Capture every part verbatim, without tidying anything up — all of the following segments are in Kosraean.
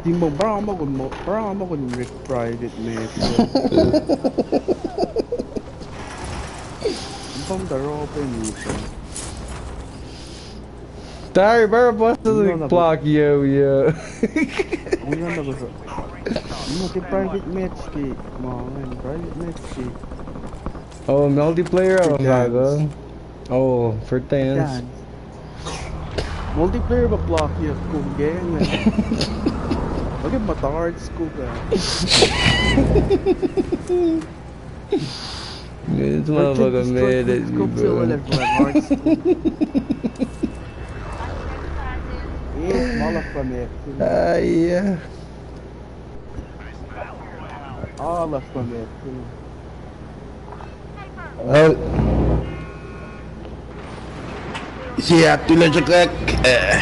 Timbo, bra ma kun mo, bra ma kun Rick private match. Bam da ro pe ni so. Tari, bra pa sa block yo, yo. Ang na ko sa. Mo ke private match ke, ma, man, private match ke. Oh, multiplayer, oh, gago. Oh, for dance. Multiplayer ba block ya kum gang, man. Okay, matard school ka. This motherfucker mad at me, bro. Eh, malak pa me. Ah, yeah. Ah, last pa me. Well, see ya, tu le jekek. Eh.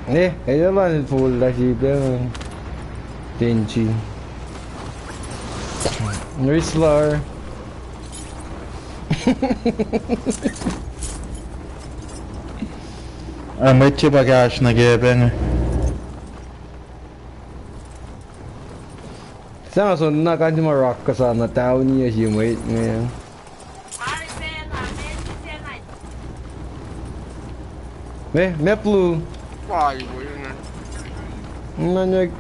Eh, eh, elan full la si pe, man. Tenchi. Rislar. Ah, mwet se pa kahs nuh ke pacna. Sang so na kan ma rock ka sa na tauni ya si mwet, man. Me, me blue. Why, boy, man? Nga nag-,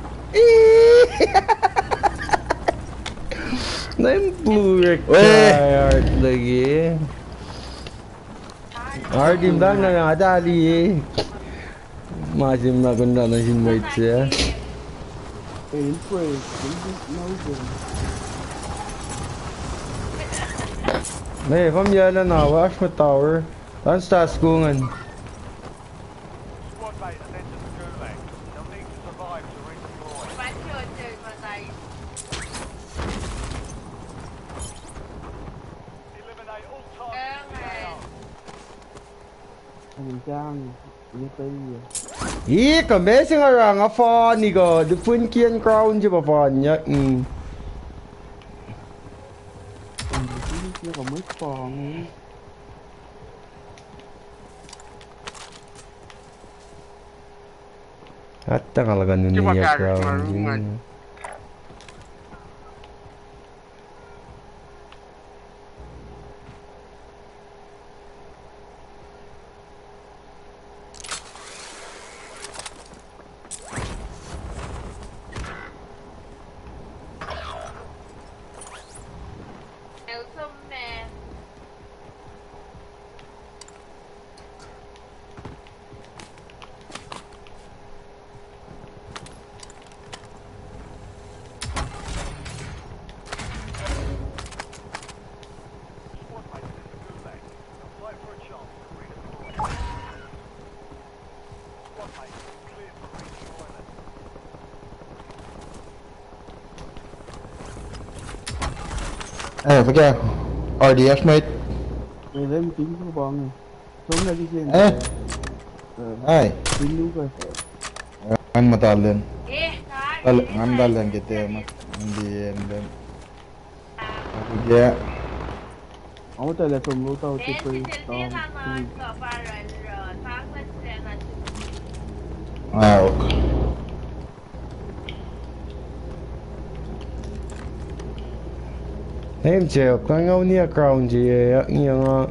na in blue rek. Weh. Try hard lagi. Hard in bang na nga dali, eh. Ma sim na kun na na sin mwet se. Hey, fam ya la na wa, oasr ma tower. Lan stas kungan. Squad mate has entered the gulag. They'll need to survive to redeploy. Eliminate all targets in the A O. Ang tang, ye pa ye. Ih, ka mesi nga rang a fani ka, the fun kian crown je pa fan ya, mm. Ang tang, ye ka mwet pang, eh. Atta nga la ka nuni ya crown je. Eh, fuhkah, R D S, mate. Eh, them ping ku bang. Som lagi same. Eh? Eh. Ai. Ping ku ka. Eh, ngan matalen. Tal-, ngan matalen kete ma. Ngan di en them. Aku ge. Aku tala som lo tau te pre, um, ah, ok. Hem je, kan nga unia crown je, ya, ya nga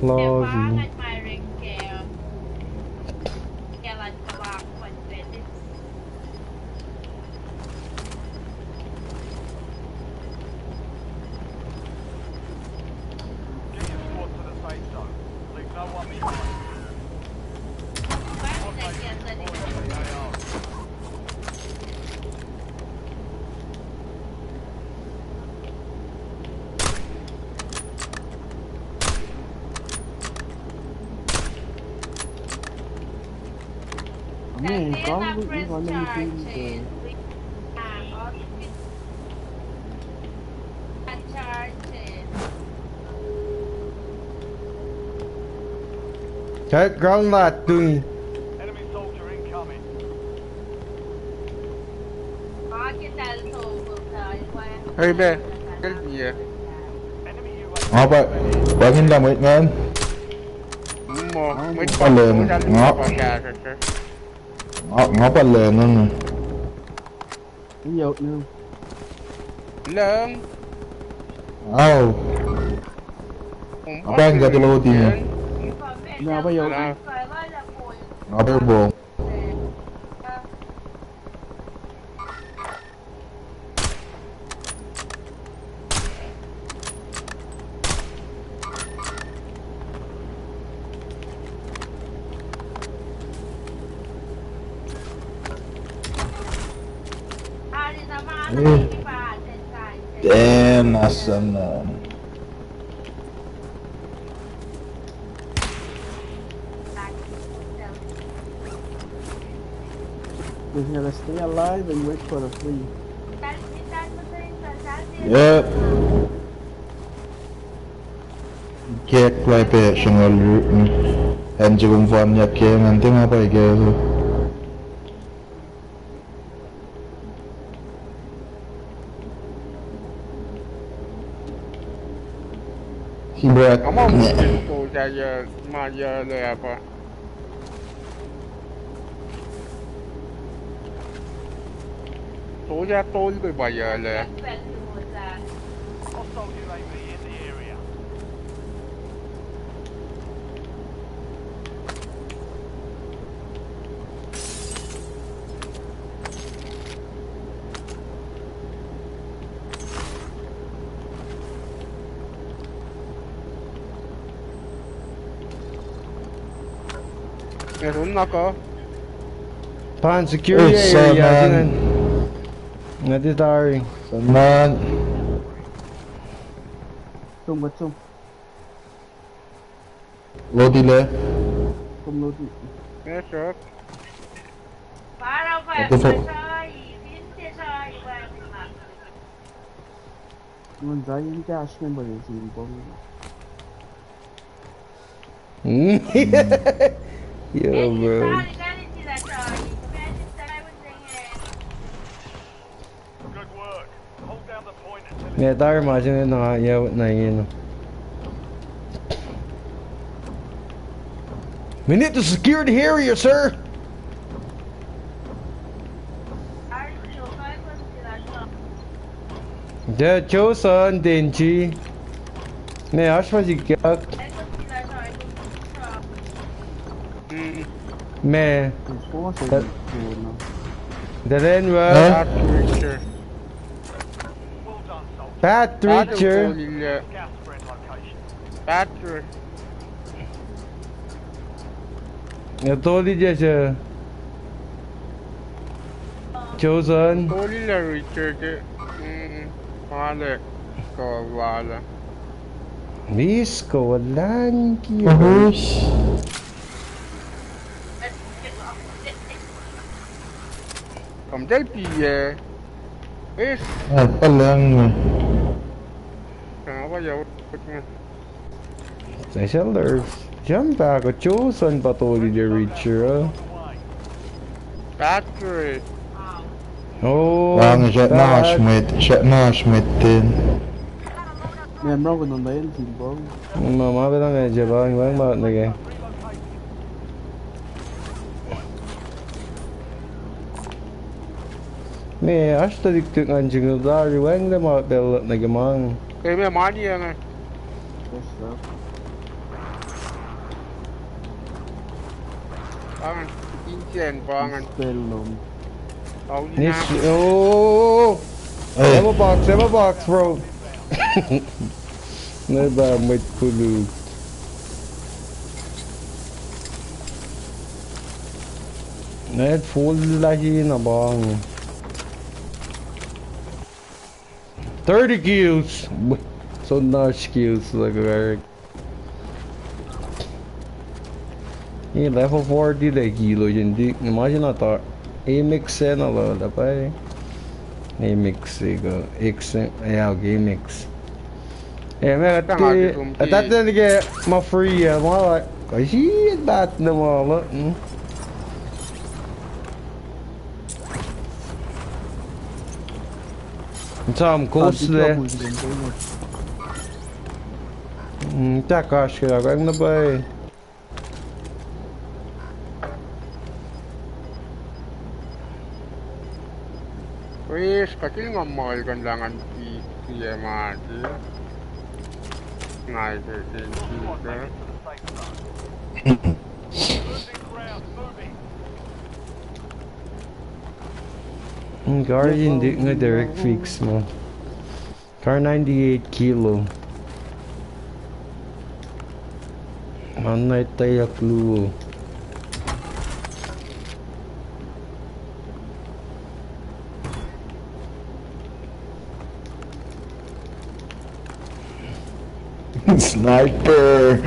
love you. Get your squad to the safe zone. Leave no one behind. Ame, probably iwala meeting. Chat ground lat tui. Enemy soldier incoming. Hey, be. Kel piye. Nga pa, pa ngin lah mwet ngan. Mo, mwet pa leng, nga. Nga, nga pa leng, nga. Iyok, no. Leng. Au. Nga pa ngin kati lo ti. Nga pa yok. Nga pa bong. Eh. Damn, awesome, man. We're gonna stay alive and wait for the free. Yep. Kek lai pe shangal ru. And you can find your king and thing up, I guess. Sibrak. Ama mukul to ya ya ma ya le apa. To ya tol be ba ya le. Meron na ka. Pan security area, Saman. Nga di tari. Saman. Tum, tum. Lotile. Kom loti. Yes, sir. Ito fo. Ngan zain cash member in sin pong. Yeah, bro. Yeah, tari ma sini na, yeah, na, you know. We need to secure the area, sir. The chosen, Denji. Me, oasr ma sikyak. Mm. Me. Delen wa. Huh? Patrick, sir. Patrick. Nga toli je se. Chosen. Toli la Richard. Mm. Male. Ko wala. Mis ko walan ki. Uhus. Kom del piye. Is. Ah, palang. Kanga ba ya. Session lurf. Jump back, a Chosen patoli de Reacher, uh. Battery. Oh, bang, shut nash mit, shut nash mit tin. Memra ko non dayan timbang. Ma, ma, bela me jebang, bang, bang, nage. Me, oasr tuhlihk tuhlihk ngan jingle tari, wacnglah ma pacl nuh ke mang. Ke me mani ange. Yes, sir. Pangan, inchen, pangan. Spell lom. Nis, oh. Hey. Ammo box, ammo box, bro. Neba mwet pulu. Net full lahi na bang. Thirty kills. So much kills, like, Eric. Ni level forty le kilo yen di, ma sina ta. Amex na lo da pa. Amex ego, X, yeah, okay, Amex. Eh, me, ati, ati, ati ke ma free, eh, ma la, ka si bat na ma la, hmm? Sam, kosle. Mm, tak oasr ke, ah, na pwacye. Wes, kuht in nga muhlkuhnlah ngan P T M ah ke. Sniper ke P T M. Guardian di nga direct fix mo. Kar ninety-eight kilo. Anna tayak luo. Sniper.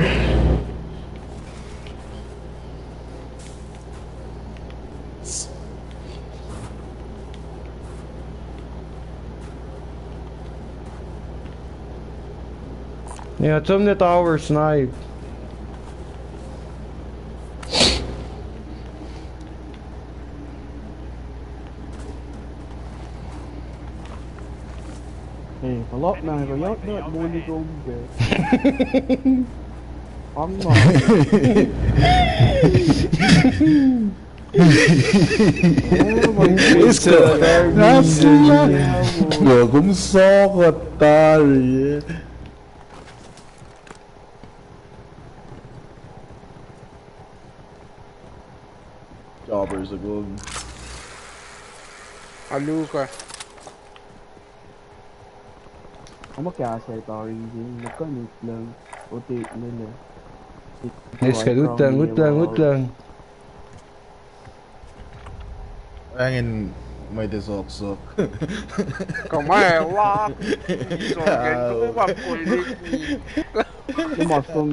Yeah, tom ne tower snipe. Hey, a lot man, go yot not money go be. Ang ma. Iska. Nasla. Nga kom sokot tari. Choppers ago. Aluka. Ama kahs ac tari inge, muhkan utlang, ote nene. Nice ka, utlang, utlang, utlang. Wacngihn mwet soksok. Kom ac lock. Sokken, kom ac kolik. Kom ac song.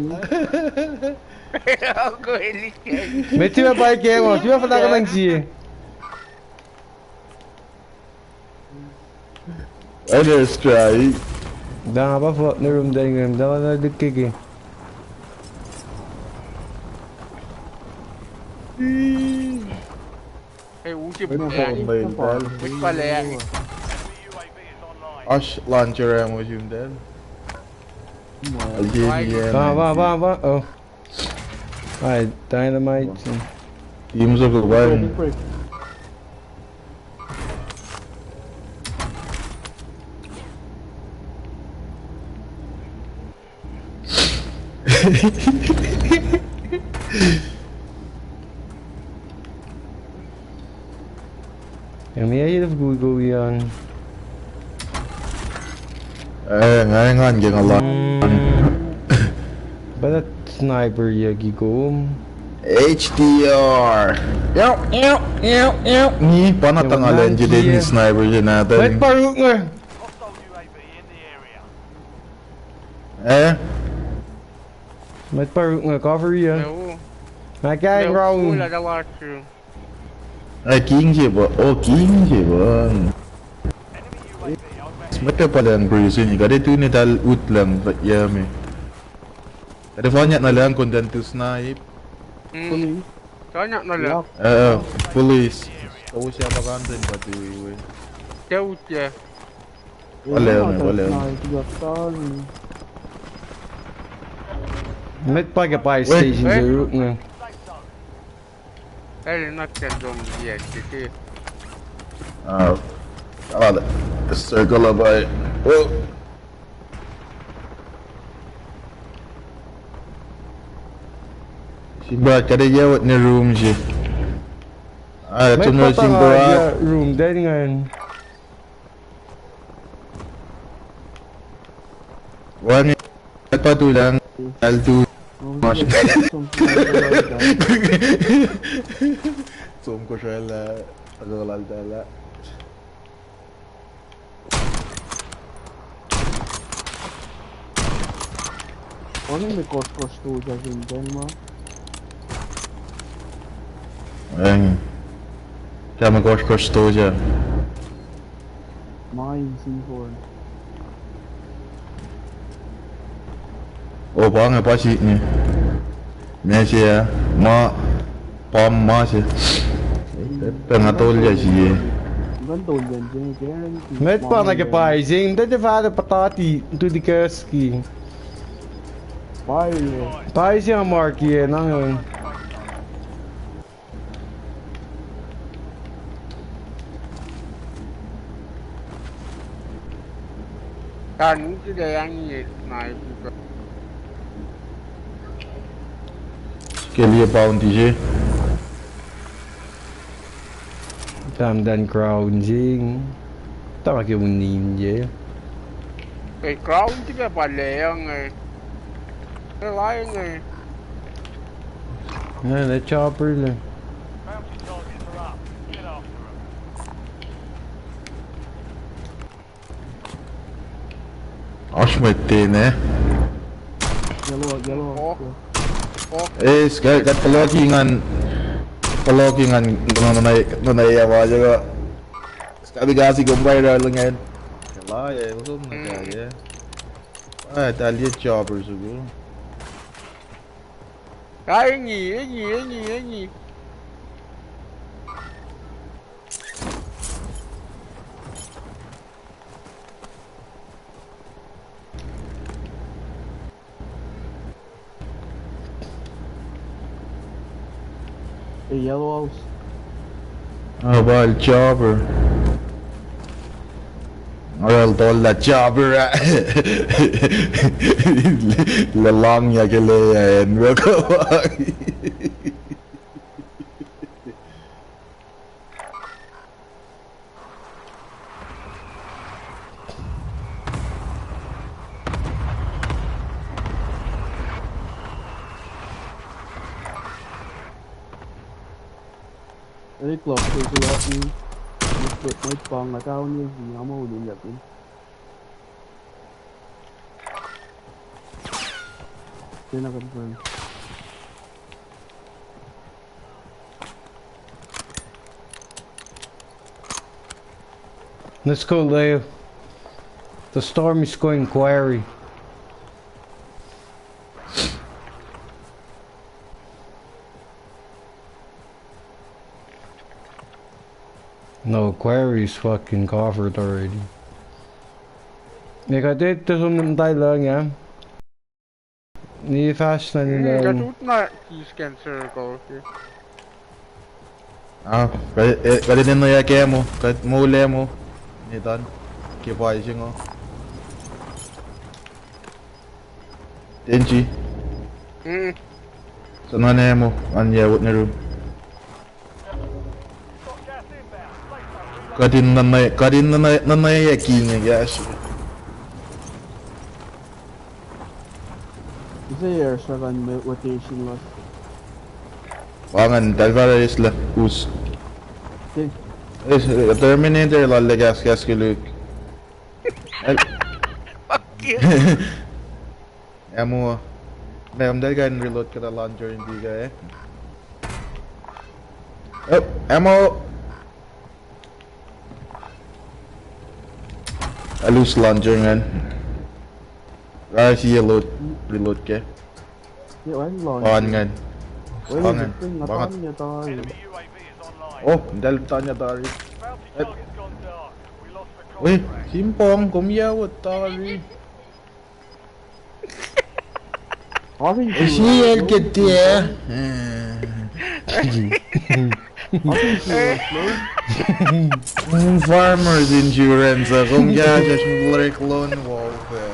Kolik. Met sima pa ke ma, sima pa na kanan sie. Air strike. Da nga pa fuck ne room dining room, da nga na dikiki. Hey, usi pun. Which pala? Oasr launcher ammo sim dan. Algerian. Va, va, va, va. Oh. Ai, dynamite. Team soko bai. Emi ayev kui kui an. Eh, nga engan ke nga la. Mm. Ba that sniper ya ki kom. H D R. Yow, yow, yow, yow. Ni, pa na tangalen je de ni sniper je na ta. Met paruk nga. Eh? Met paruk nga cover ya. Nga kain round. Ai, king se pa, oh, king se pa. Smete pa lang prison, kade tu ne tal utlang, but yeah, me. Kade fanya na lang content to snipe. Police. Fanya na lang. Eh, police. Kau siapa content pa tu iwe. Kau siapa. Wale, wale. Met pa ke buy station se ruk nga. El not can dom yet, kiki. Ah, ah, circle up by. Oh. Siba, kade ye what ne room je. Ah, met pa tanga room, then ngan. Wani patulang altu. Mas. Som ko srala, ago laltala. Wani me kos kos tu ja sim ben ma. Eng. Kame kos kos tu ja. Ma in C four. O, pa nge pa si ni. Mesi ya. Ma. Pa ma si. Pe nga tol ya si ye. Ngan tolyen se ke. Met pa na ke paising, tete fahta patati tuli keski. Paising. Paising a marki e nangin. Kan uti da yang ye na isi. Ke liye bounty se. Tam dan crown sing. Tama ke unin ye. Ei, crown ti ke pa leyang e. Ke laing e. Ne, ne chopper le. Oasr mwet ten, eh? Yellow, yellow. Oh. Oh. Eh, ska, ka paloki ngan, paloki ngan, no, no, no, no, no, ya, wa, ya, wa. Ska bi kasi kom bai ra lengan. Kela, ya, wa, kom na ka, ya. Ah, talia chopper sugu. Ah, engi, engi, engi, engi. Ei, yellow house. Ah, pal chopper. Oral tol la chopper, ah. Le lang ya ke le ya en. Erik lost his lucky. Mwet pang na kaun ye zi ama ulin yakin. Tena confirm. Let's go, Leo. The storm is going quarry. No, quarry is fucking covered already. Ega te, te som nem tai lang, yeah? Ni fast na ni. Hmm, lang. Ka tut na key scan circle, okay. Ah, ka, eh, ka tinen na ya ke ammo, ka mole ammo. Ni tan. Ke pai singo. Tenji. Hmm. So na ne ammo, an ya, what ne room. Katin nanai, katin nanai, nanai ya king, I guess. Ise air shot an me rotation los. Wangan, talvara isla, us. Okay. Is, uh, Terminator lal le gas, gas ke luk. Fuck you. Ammo. Me, am del kain reload kata launcher in tiga, eh. Oh, ammo. I lose launcher ngan. Ra siya load, reload ke. Yeah, why launcher? Pangan. Pangan. Pangan. Oh, dal tanya tari. Eh. Weh, simpang, kom ya, what tari? Sial ke tiac. Farmers insurance, uh, kom kahsruh lorek lon wolf, uh.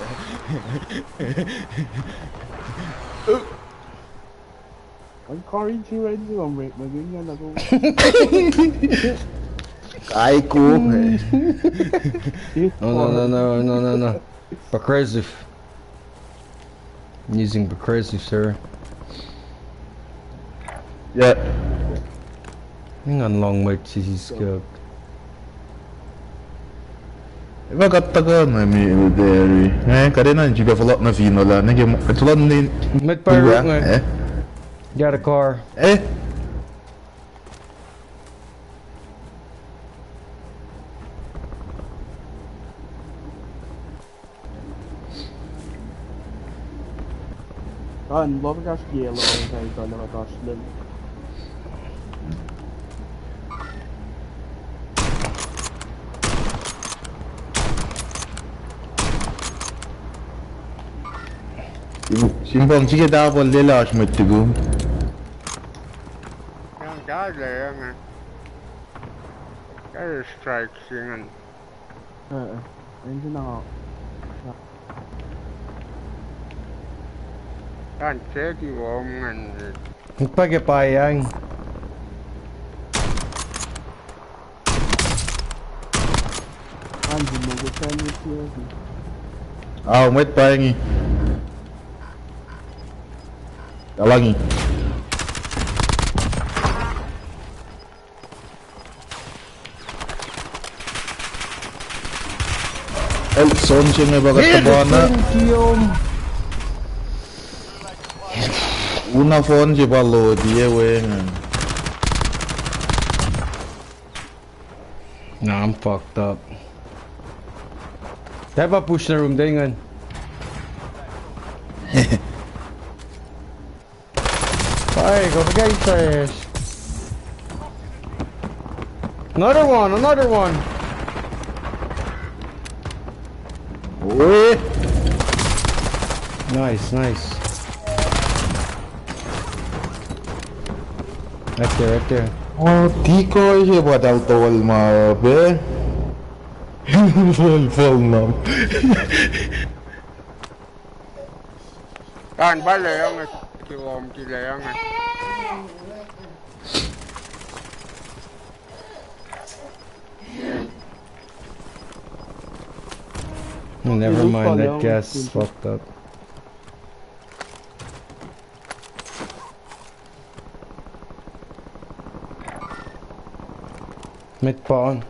Car insurance, kom rek, ma gun yan ako. Kai ko. No, no, no, no, no, no, no. Progressive. Using progressive, sir. Yeah. Hang on, long way to see scope. Eba kattaka na military. Eh, kade na juga follow na fino la. Nege mo, ito la ni. Met pa rook nga. Eh? Got a car. Eh? Kan, lob kas kielo, sai tol ka tas lel. Simbang sike tapal lwelah oasr mwet tukum. Yang ka le yang. Ka strike singan. Eh, eh. Engine na. Kan cheki om ngan. Pake pa yang. Anzi mo ke fan with you. Au, mwet pa ingi. Talangi. El son se nge pa kuht tobana. Kiom. Una phone se pa load, ye weng. Nah, I'm fucked up. Tapa push na room, dengan. Ay, go for guys, guys. Another one, another one. Oi. Nice, nice. Right there, right there. Oh, decoy se pa tal tol ma be. Fall, fall na. Kan pa le yang, ki lom ki le yang. Never mind, that gas fucked up. Met pa on.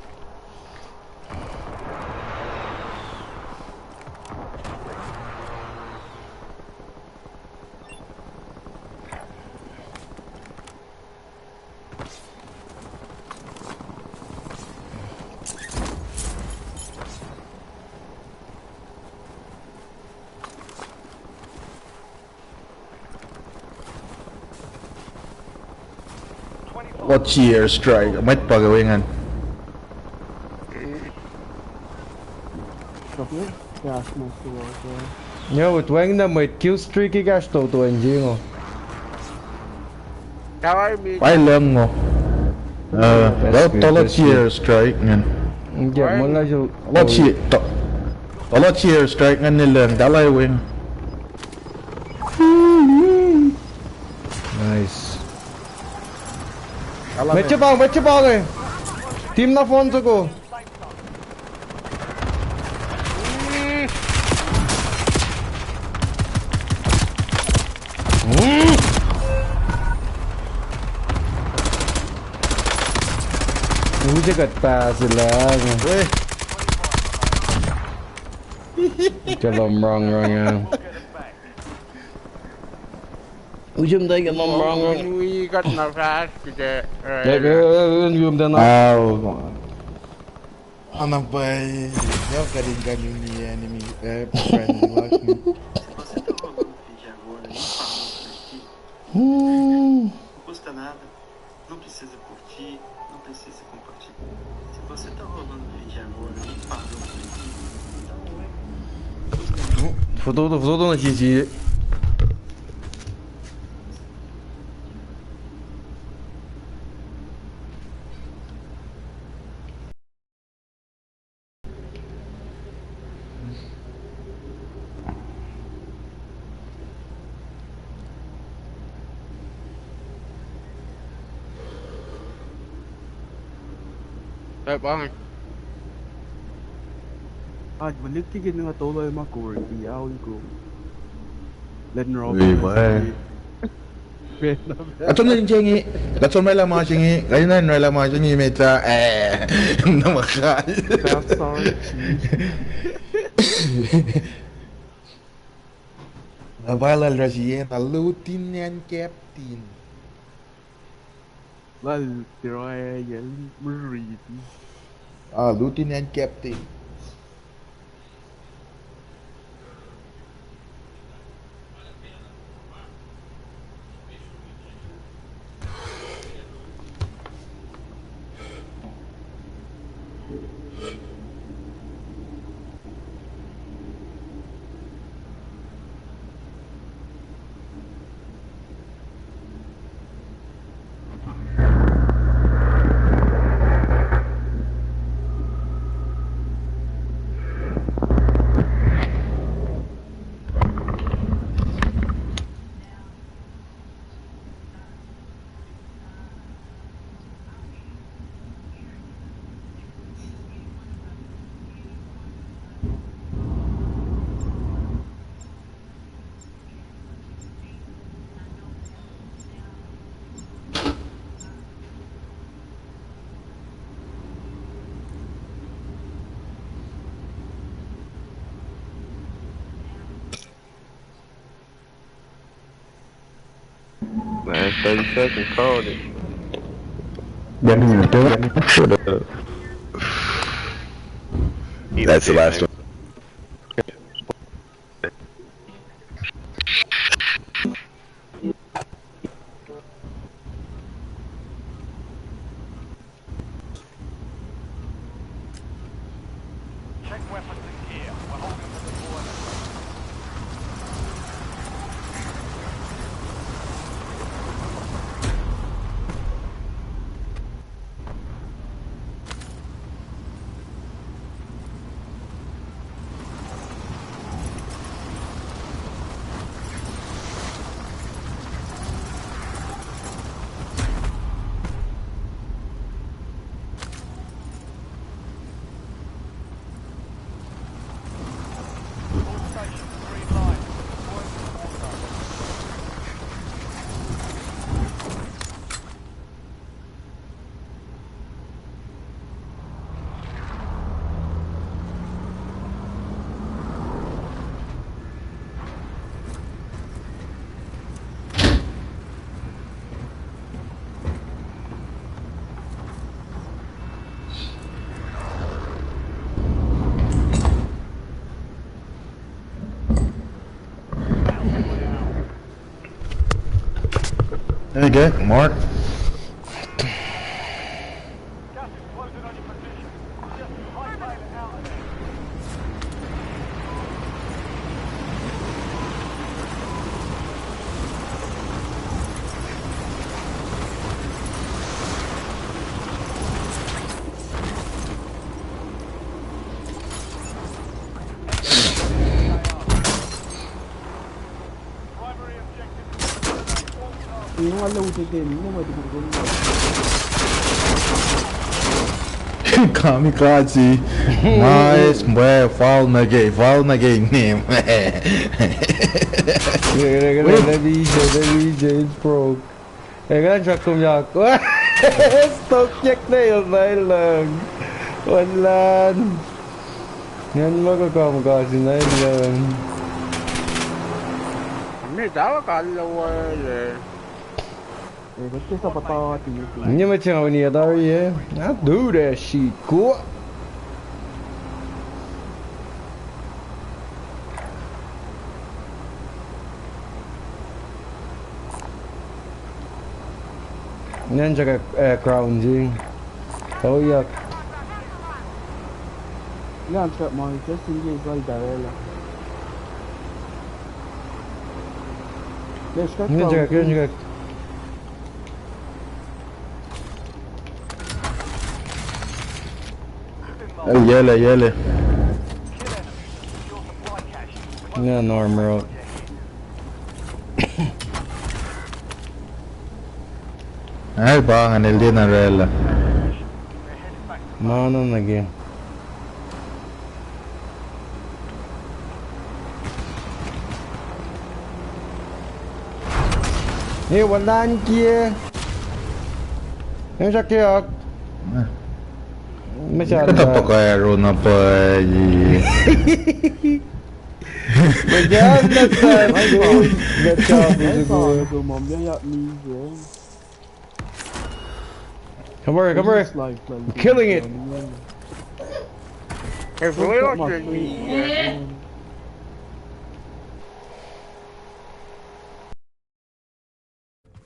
What air strike? Mwet pa ke weng an. Kapir? Gas mask ke wal. Nyo, wet weng na mwet kill streak ikash to to enjingo. Tawai mi. Pai lengo. Uh, that's good, that's good. Tolo air strike, man. Yeah, mona so. Tolo air strike ngan nileng, talai weng. Nice. Mwet se pa, mwet se pa ke. Team na phone soko. Use kuht pass lang. Kahlwem rong rong ah. Use muhta kahlwem rong rong. Wi kuht na fast kite. Use muhta na. Ow. Ana bai, ya kadin kanuni enemy, eh, friend lasr ni. Hmm. Foto, foto na sisi. Ag malik ki gini nga tolo ma kori ki awi ko. Len ro. Wi, bye. Kuht som nuh sin se inge, kuht som oraclah ma se inge, kuht in oraclah ma se inge met ah, eh, na ma kai. Na pa lal Russian, a lieutenant captain. Lal Tirael Muriti. Ah, lieutenant captain. Thirty seconds, called it. That means the third. Shut up. That's the last one. Check weapons and gear. We're holding for deployment. Okay, Mark. Kamikaze. Nice, mwe, fall nuh ke, fall nuh ke name. Let me show, let me show, it's broke. Ekuh in srack kom yak. Stock yak na el na lang. Wallan. Ngan maka kam kasi na lang. Mid awa kalla wale. Nye me chang ni atari eh. I do that shit. Cool. Ngan srack, eh, crown jing. Oh, yeah. Ngan srack money, just in case, like, that, eh, like. Ngan srack, ngan srack. Eh, yele, yele. Ngan armor up. Ai, pa ngan el dena rela. Ma na nuh ke. Eh, wallan kie. Ngan srack yak. Mesa kuhtuh na. Paka arrow na pa. Mesa na pa. Good job, good job. Come here, come here. Killing it. If we don't get me.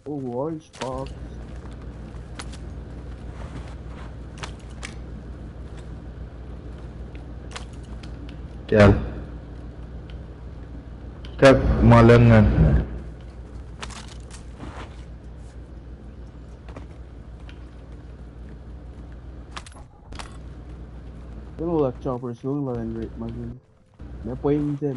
Oh, orange box. Kal. Kak malangan. Yun olak choppers, yun olak and rate magin. Na pweng din.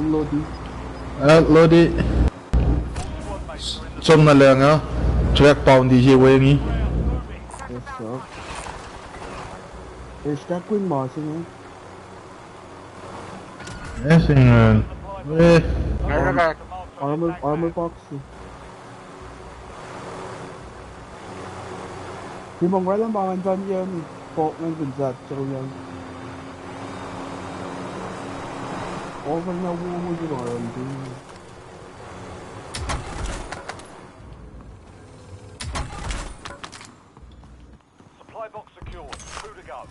Lodi. Ah, Lodi. Som na lang ah. Track bounty se wengi. Yes, sir. Is that Queen Martin, eh? Yes, hang on. Eh. Armor, armor box. Ti mongwel ma ngan tan yen pok ngan fin sat so yen. Over na wo wo ji ba yen ti. Supply box secured. Two to go.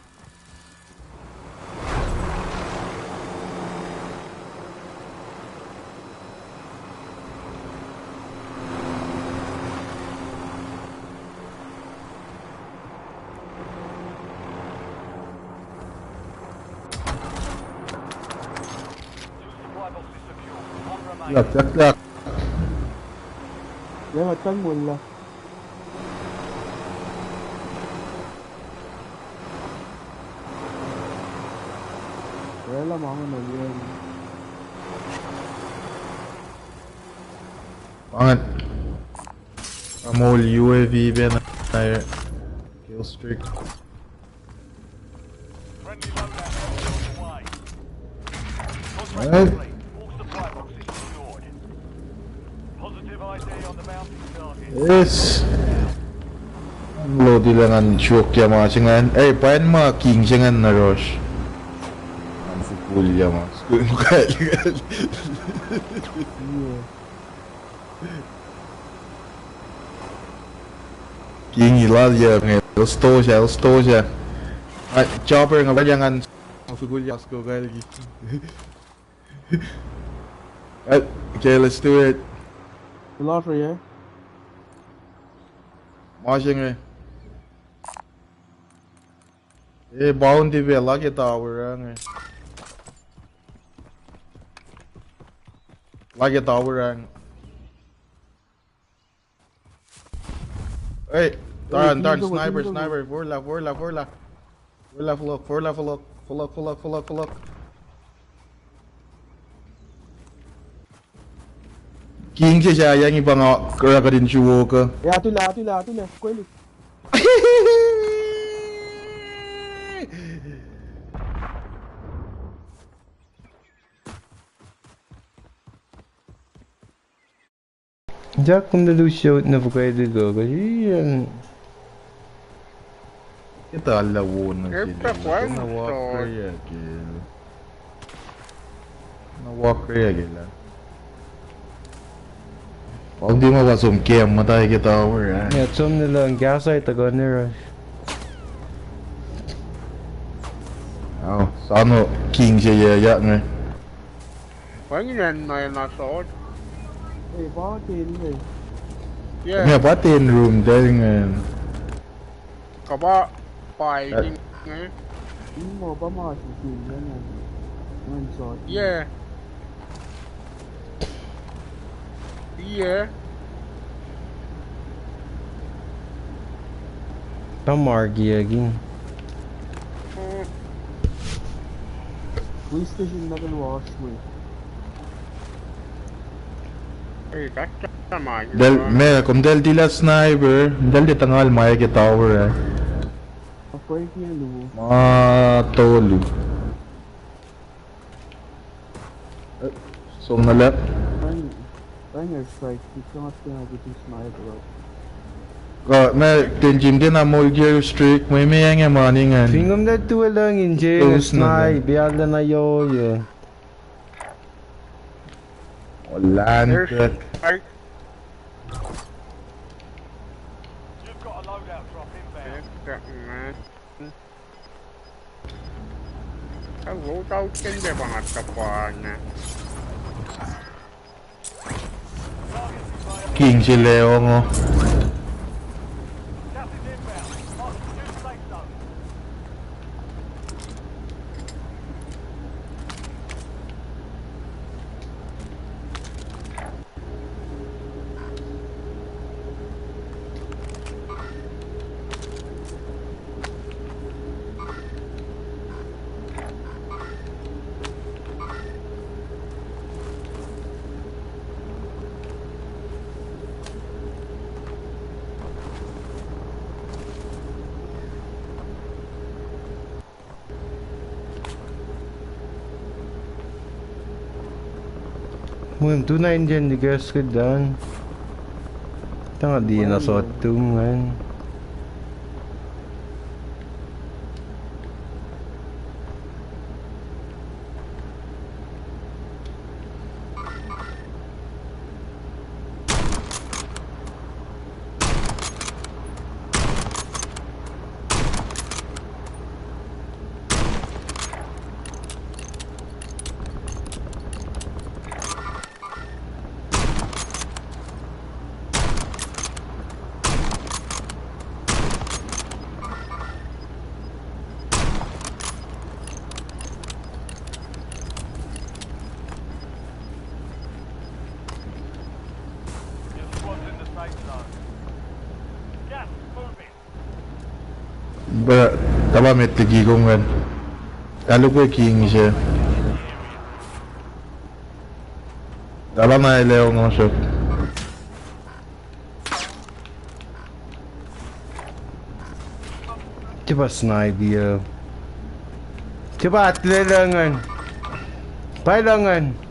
Yak, yak, yak. Yak, yak, yak. Wala ma ngan na yen. Angat. Amol U A V ben air. Kill streak. Friendly loadout on the way. Contract complete. All supply boxes secured. Positive I D on the bounty target. Yes. Load ilangan shuok ya ma singan. Eh, pain ma king singan na rush. An fukul ya ma. Skul mukal. Yeah. King ilal ya nge, el stosha, el stosha. Ai, chopper nga bal ya ngan. Afikul ya sko kalki. Ai, okay, let's do it. Lafree, eh? Mashing, eh. Eh, bounty pe, lage tower ang, eh. Lage tower ang. Hey, taran, taran, sniper, sniper, forla, forla, forla. Forla, forla, forla, forla, forla, forla, forla. King se sa yang ipa nga kera kadin shuwoka. Eh, atula, atula, atula, kweli. Jack, kom na lusot na fuhkah lihk uh, kuh ian. Ke tal lah wo na sel na walk area ke. Na walk area ke lah. Pal di ma pa som ke muhta ke tower, eh. Yeah, som na lang gas ai tuhkuh ne rush. Oh, sano king se ya yak nge. Wacngihn acn na na sot. Eh, pa ten eh. Yeah. Nga pa ten room dal ngan. Kapa pa ing eh. Ing mo pa ma si ten ngan. Ngan sot. Yeah. Iye. Tam arki agi. Police station na kal wash we. Dal me, kom dal tila sniper, dal di tangal ma ke tower eh. Ma tolu. Eh, som na lap. Banger strike, you cannot stand with this sniper. Ka, ma, ten jim ten amol gear streak, mwe me enge mani ngan. Fingom that tu elangin je snipe, bial na yo ye. Olan. You've got a loadout drop inbound. Ka loadout ke nde pa nga tapana. King sel e ongo. Mweyen tu na in jen likas ke dan. Tanga di na sot tum ngan. Ba, tala met liki kom ngan. Taluke king se. Tala na ele ong osok. Tiba snipe ya. Tiba atlelangan. Pailangan.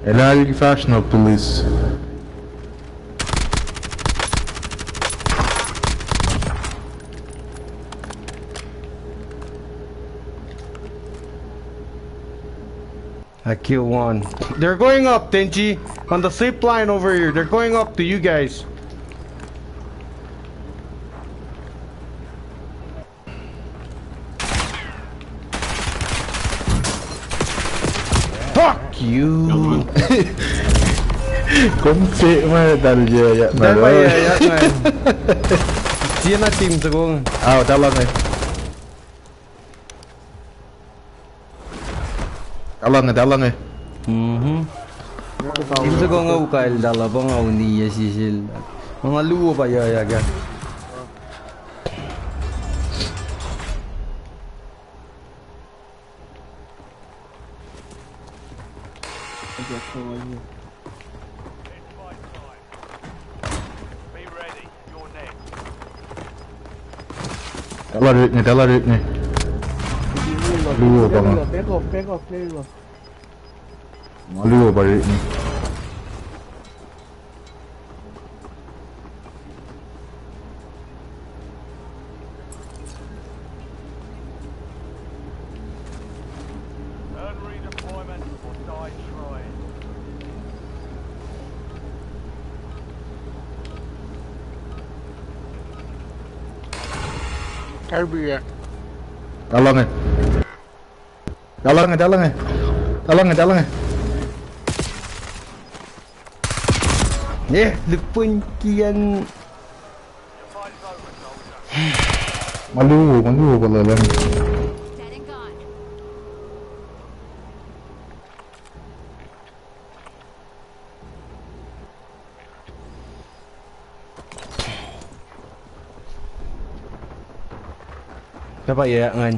Elah liki fahsr na police. I kill one. They're going up, Tenchi. On the zip line over here. They're going up to you guys. Fuck you. Kom se ma tal je ya. Tal ma ya ya. Siena team sokong. Au, talang e. Talang e, talang e. Mhm. Team sokong au kail tala pa nga uni ya sisel. Nga luo pa ya ya ka. Tala rit ni, tala rit ni. Luo pa nga. Back off, back off, back off. Nga luo pa rit ni. Kalbi ya. Talang e. Talang e, talang e. Talang e, talang e. Eh, lipun kian. Malu, malu, pala lang. Kapa ya ngan.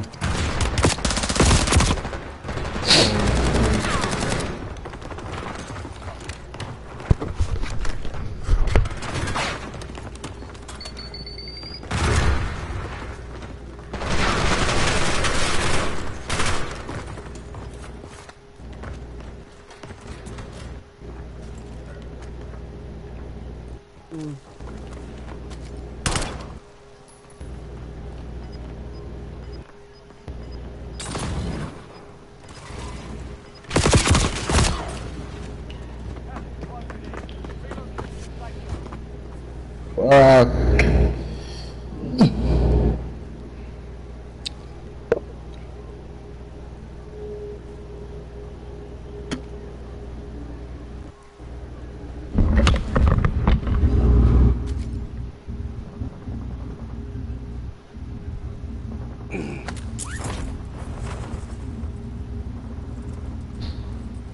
Fuck.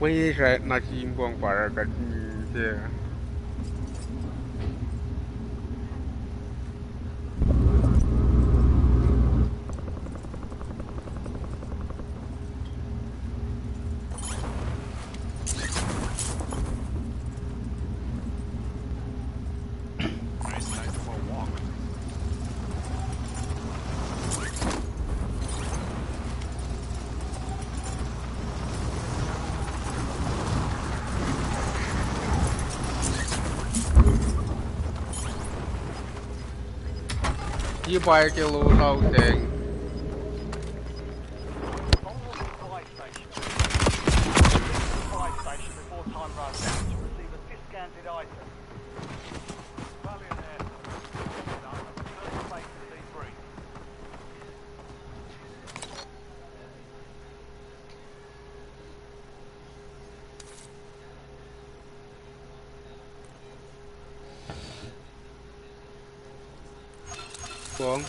Mwe srack na sim pong para kat ni se. Ke pa ke loadout eng. Supply station before time runs out to receive a discounted item. Rally an air force. First place to be free. Kong.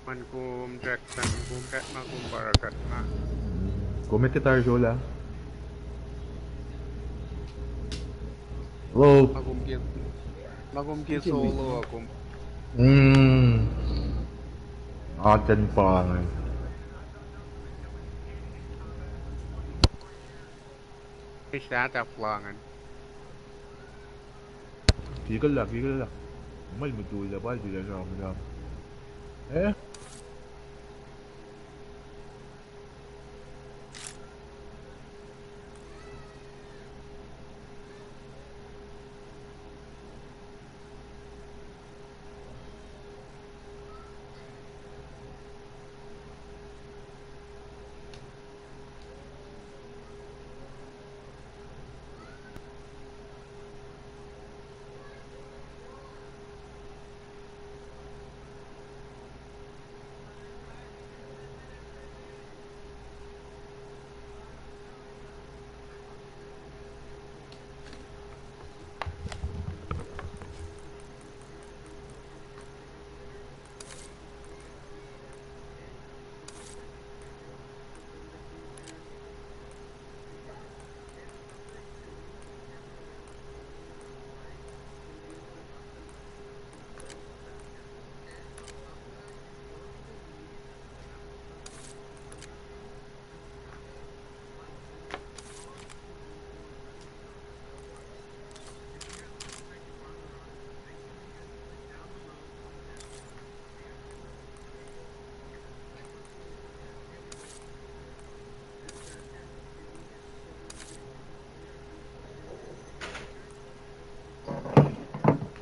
Man kom track, man kom track, man kom para track, man. Kom etuh tari solo. Hello. Nga kom ke, nga kom ke solo, nga kom. Hmm. Atacn pa inge. Is that a flangen? Kikella, kikella. Mal mutul lah pal tila sam, sam. Eh?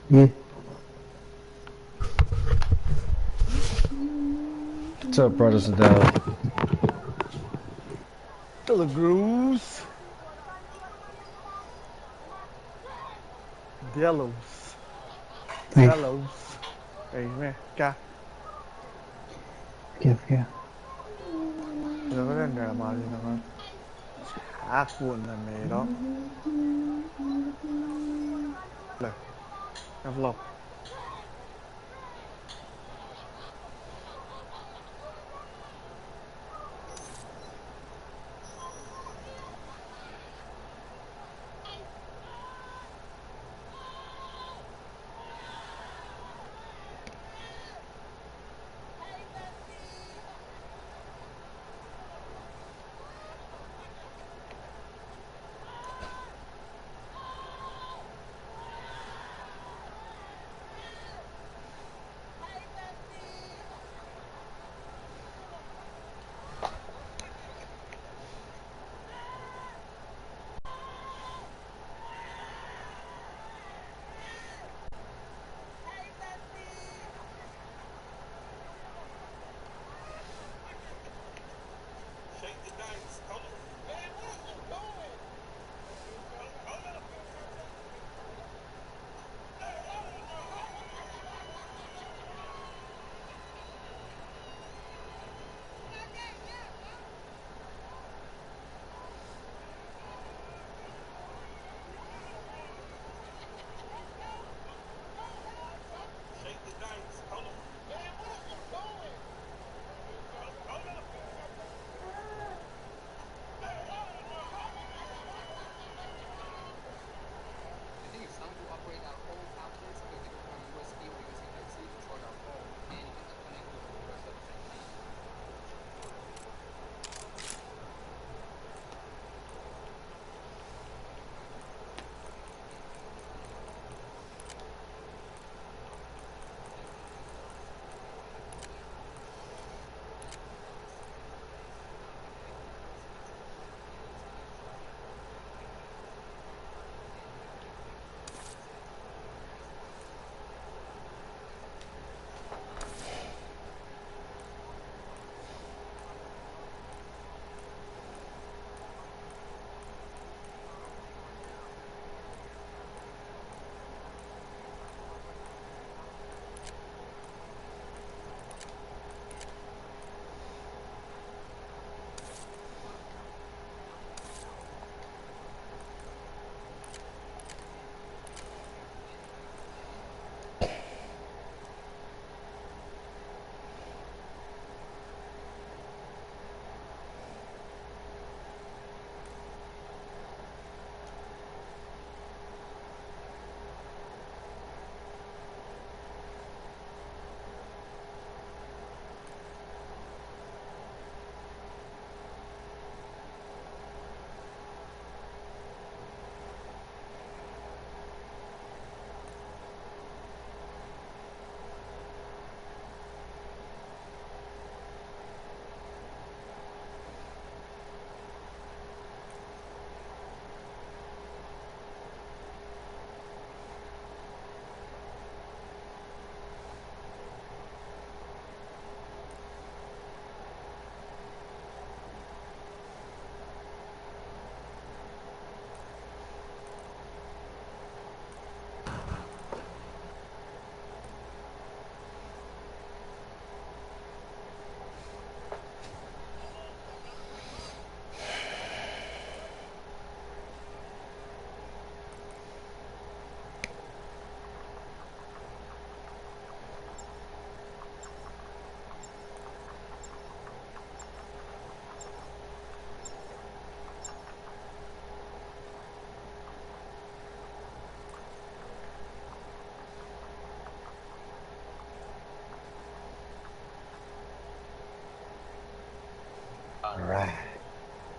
Hmm. What's up, brothers and Dallas? Hello, Groose. Delos. Nice. Delos. Ei, me, ka. Kef, kef. Lo, lo, lo, ma, lo, lo. Ak won na me, lo. Lo. Kef, lo.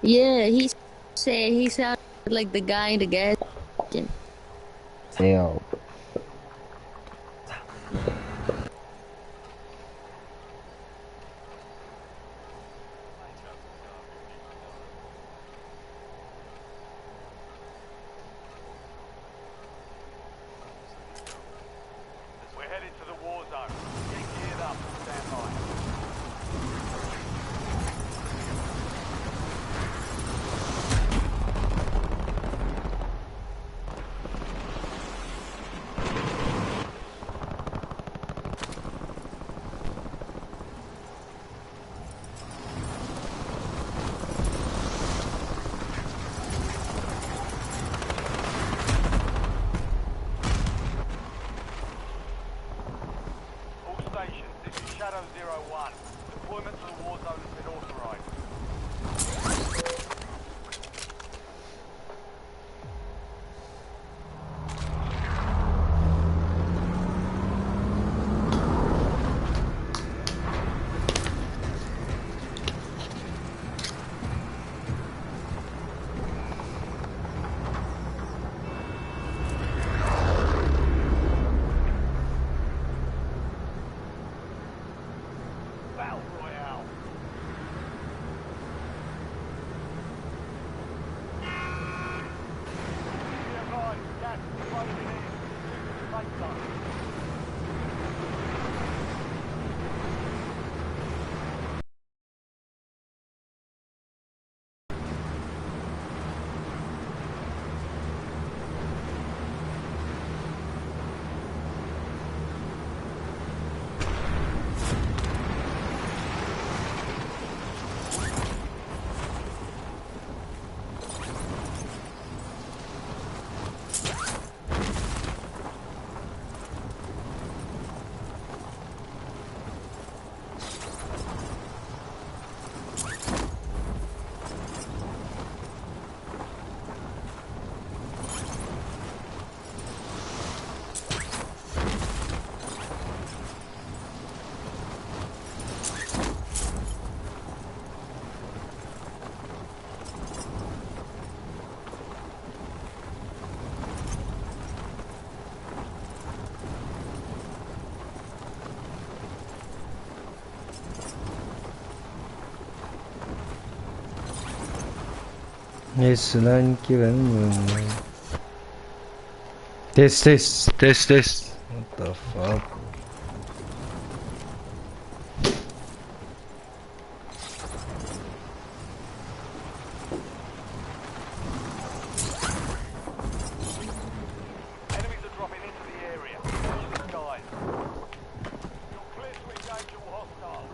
Yeah, he say he sounded like the guy in the gas station. Hell. We're headed to the war zone. Get geared up and stand by. All stations, this is Shadow Zero One. Deployment to the war zone has been authorized. Battle Royale. Be advised, gas is closing in. Move to the safe zone. Yes, lan kiran. This, this, this, this. What the fuck? Enemies are dropping into the area. Watch the skies. You're clear to engage all hostiles.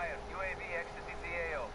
fire. U A V exiting the A O.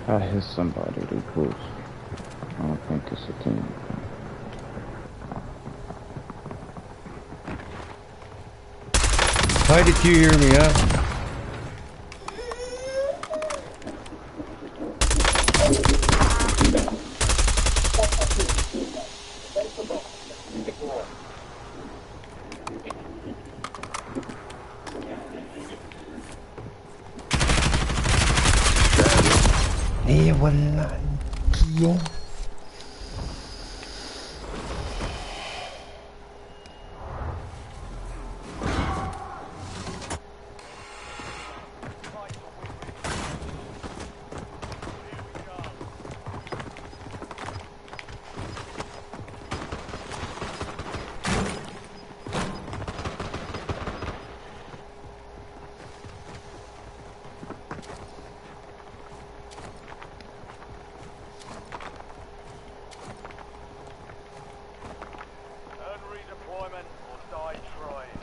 I hear somebody too close. I don't think it's a team. Why did you hear me, huh? Ewana kiong. Earn redeployment or die trying.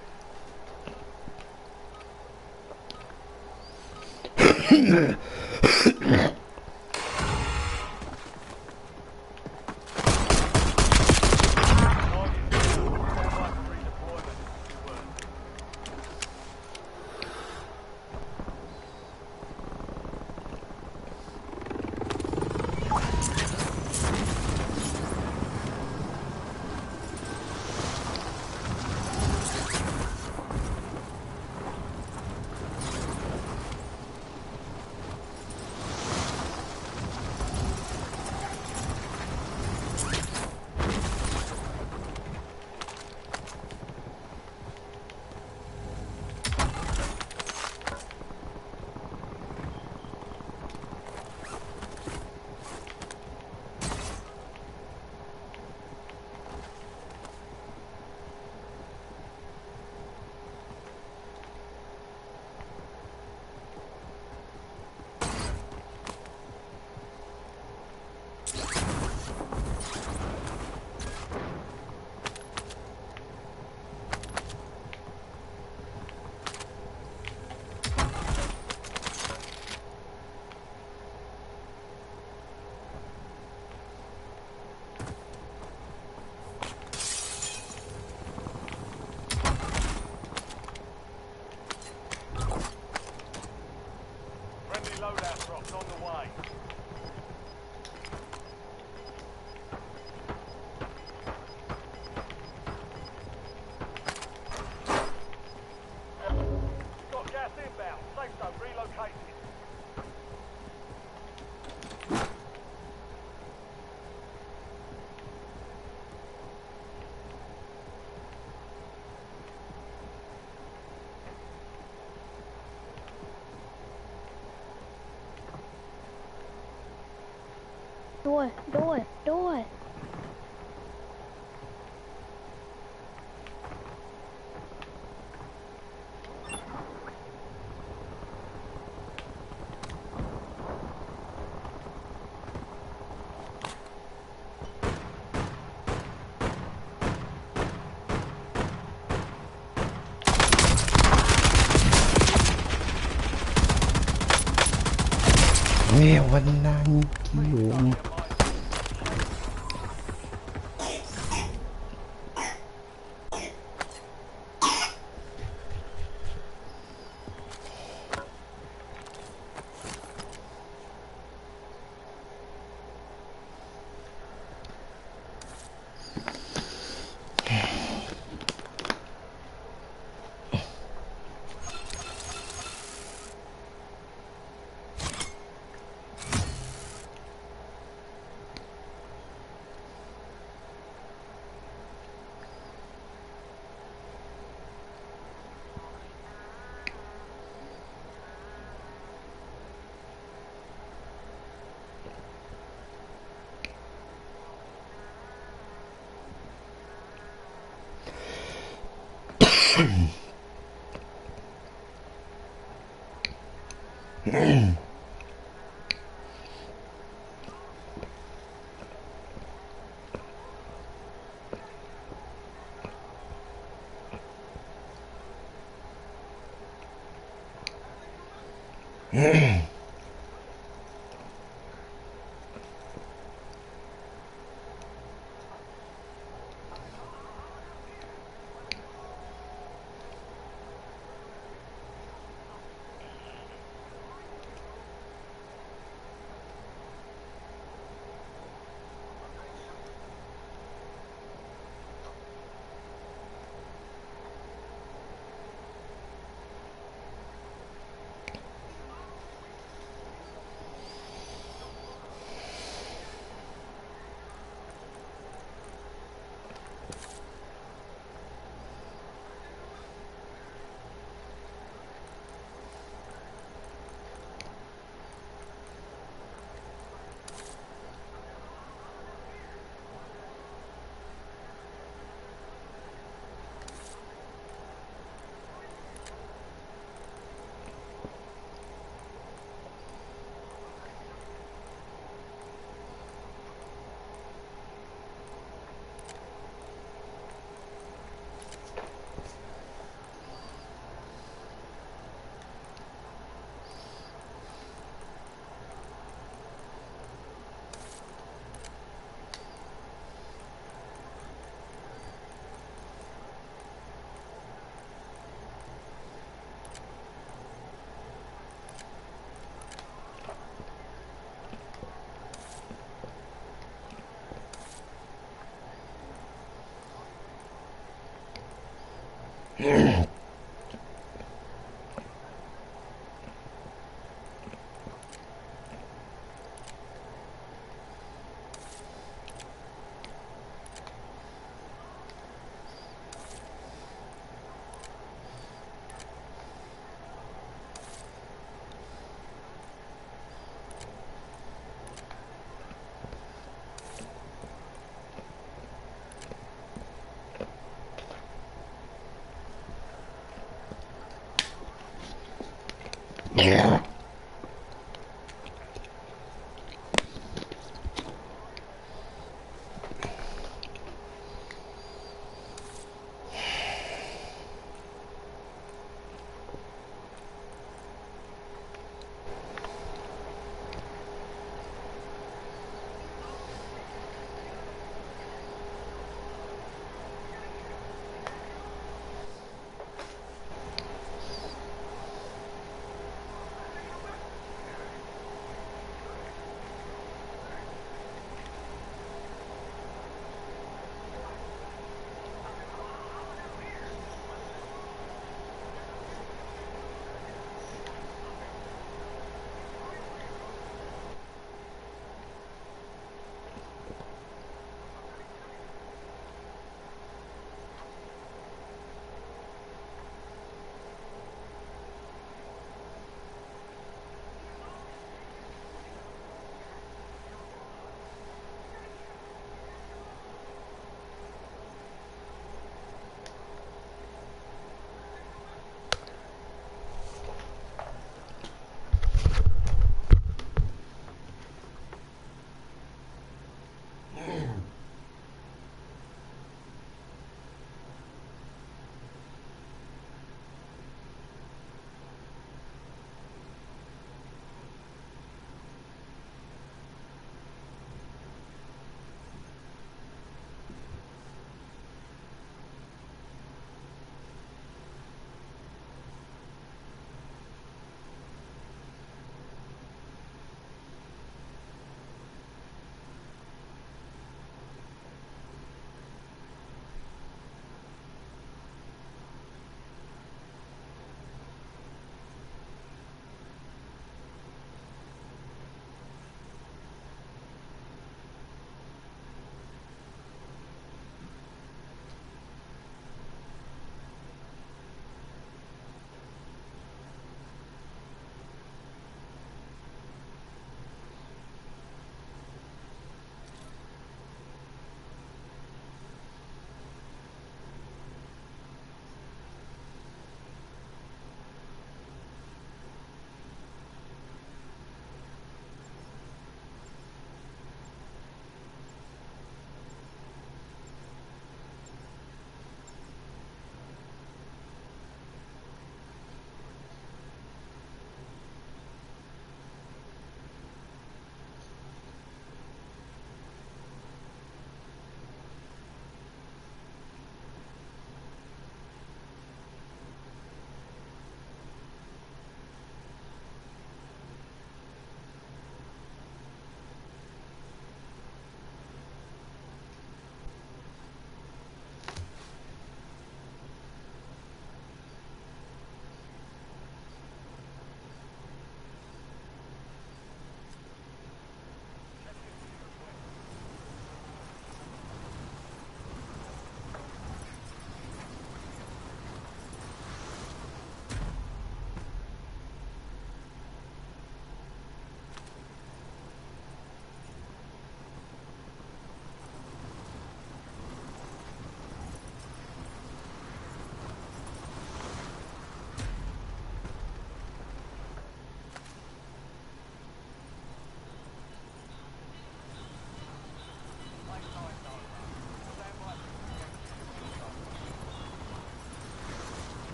Friendly loadout drops on the way. Got gas inbound. Safe zone relocated. Door, door, door. Ewana kiong.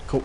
Cool.